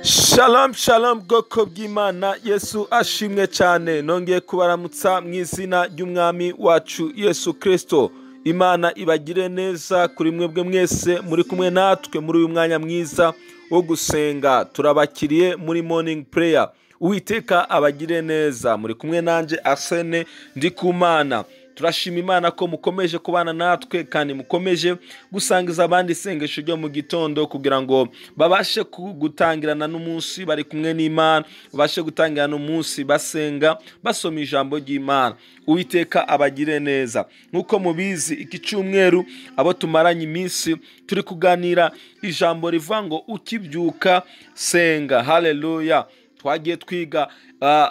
Shalom shalom bwoko bw'Imana, Yesu ashimwe cyane. Nongeye kubaramutsa mu izina ry'Umwami wacu Yesu Kristo. Imana ibagire neza kuri mwebwe mwese muri kumwe natwe muri uyu mwanya mwiza wo gusenga. Turabakiriye muri morning prayer. Uwiteka abagire neza. Muri kumwe nanjye Arsene Ndikumana. Turashima Imana ko mukomeje kubana natwe kandi mukomeje gusangiza abandi isengesho ryo mu gitondo kugira ngo babashe gutangirana n'umunsi bari kumwe n'Imana, babashe gutangirana n'umunsi basenga basoma ijambo ry'Imana. Uwiteka abagire neza. Nkuko mubizi, iki cyumweru abo tumaranye iminsi turi kuganira ijambo rivuga ngo ukibyuka senga. Haleluya. Twagiye twiga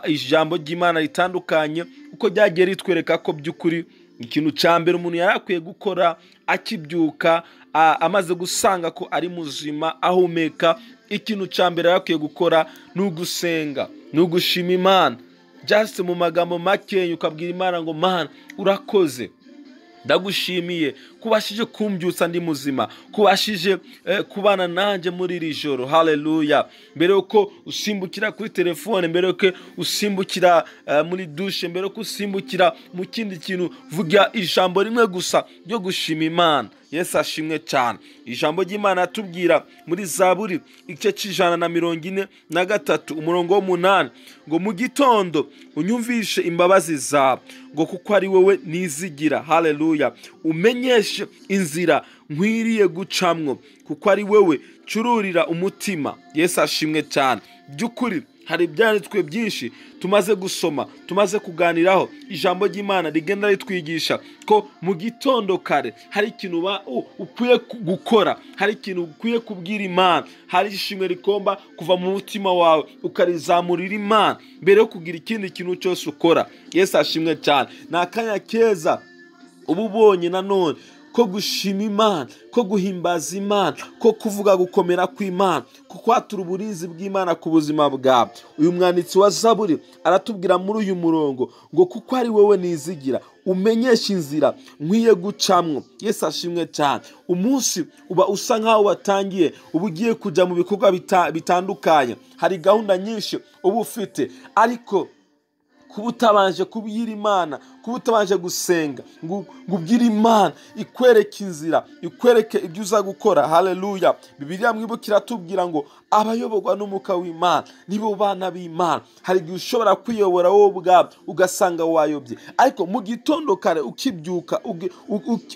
ijambo ry'Imana ritandukanye uko ryagiye ritwereka ko by'ukuri ikintu cya mbere umuntu yari akwiye gukora akibyuka, amaze gusanga ko ari muzima ahumeka, ikintu cya mbere yari akwiye gukora ni ugusenga, ni ugushima Imana. Just mu magambo make ukabwira Imana ngo Mana urakoze, ndagushimiye kubashije kumbyutsa ndi muzima, kubashije kubana nanjye muri iri joro. Haleluya. Mbere yuko usimbukira kuri telefone, mbere yuko usimbukira muri dushe, mbere yuko usimbukira mu kindi kintu, vuga ijambo rimwe gusa ryo gushima Imana. Yesu ashimwe cyane. Ijambo ry'Imana atubwira muri Zaburi igice 143 umurongo w'8 ngo mu gitondo unyumvishe imbabazi zawe, ngo kuko ari wowe nizigira. Haleluya. Umenyeshe inzira nkwiriye gucamwo, kuko ari wewe cururira umutima. Yesu ashimwe cyane. By'ukuri hari ibyanditswe byinshi tumaze gusoma, tumaze kuganiraho. Ijambo ry'Imana rigenda ritwigisha ko mu gitondo kare hari ikintu ukwiye gukora, hari ikintu ukwiye kubwira Imana, hari ishimwe rikomba kuva mu mutima wawe ukarizamurira Imana mbere yo kugira ikindi kintu cyose ukora. Yesu ashimwe cyane. Ni akanya keza uba ubonye nanone ko gushima Imana, ko guhimbaza Imana, ko kuvuga gukomera kw'Imana, ko kwatura uburinzi bw'Imana ku buzima bwawe. Uyu mwanditsi wa Zaburi aratubwira muri uyu murongo ngo kuko ari wowe nizigira, umenyesha inzira nkwiye gucamwo. Yesu ashimwe cyane. Umunsi uba usa nkaho watangiye, uba ugiye kujya mu bikorwa bitandukanye, hari gahunda nyinshi uba ufite, ariko kuba utabanje kubwira Imana, kuba utabanje gusenga ngo ubwire Imana ikwereke inzira, ikwereke ibyo uza gukora. Haleluya. Bibiliya mwibukira tubwira ngo abayoborwa n'Umwuka w'Imana nibo bana b'Imana. Hari igihe ushobora kwiyobora wowe ubwawe ugasanga wayobye, ariko mu gitondo kare ukibyuka,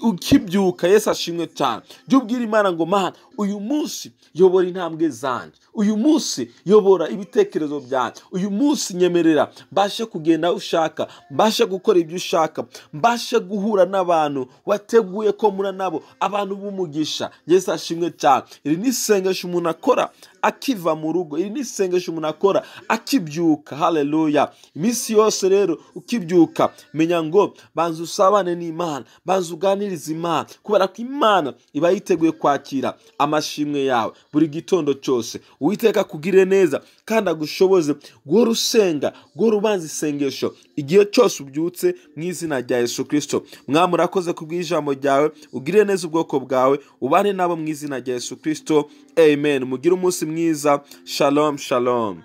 ukibyuka, Yesu ashimwe cyane, jya ubwira Imana ngo Mana uyu munsi yobora intambwe zanjye, uyu munsi yobora ibitekerezo byanjye, uyu munsi nyemerera mbashe kugenda ushaka, mbashe gukora ibyo ushaka, mbashe guhura n'abantu wateguye ko mura nabo, abantu b'umugisha. Yesu ashimwe cyane. Iri ni isengesho umuntu akora akiva mu rugo, iri ni isengesho umuntu akora akibyuka. Haleluya. Iminsi yose rero ukibyuka, menya ngo banza usabane n'Imana, banza uganirize Imana, kubera ko Imana iba yiteguye kwakira amashimwe yawe buri gitondo cyose. Uwiteka akugirire neza kandi agushoboze guhora usenga, guhora ubanza isengesho igihe cyose ubyutse mu izina rya Yesu Kristo. Mwami urakoze kubw'ijambo ryawe, ugirire neza ubwoko bwawe, ubane nabo mu izina rya Yesu Kristo. Amen. Mugire umunsi mwiza. Shalom shalom.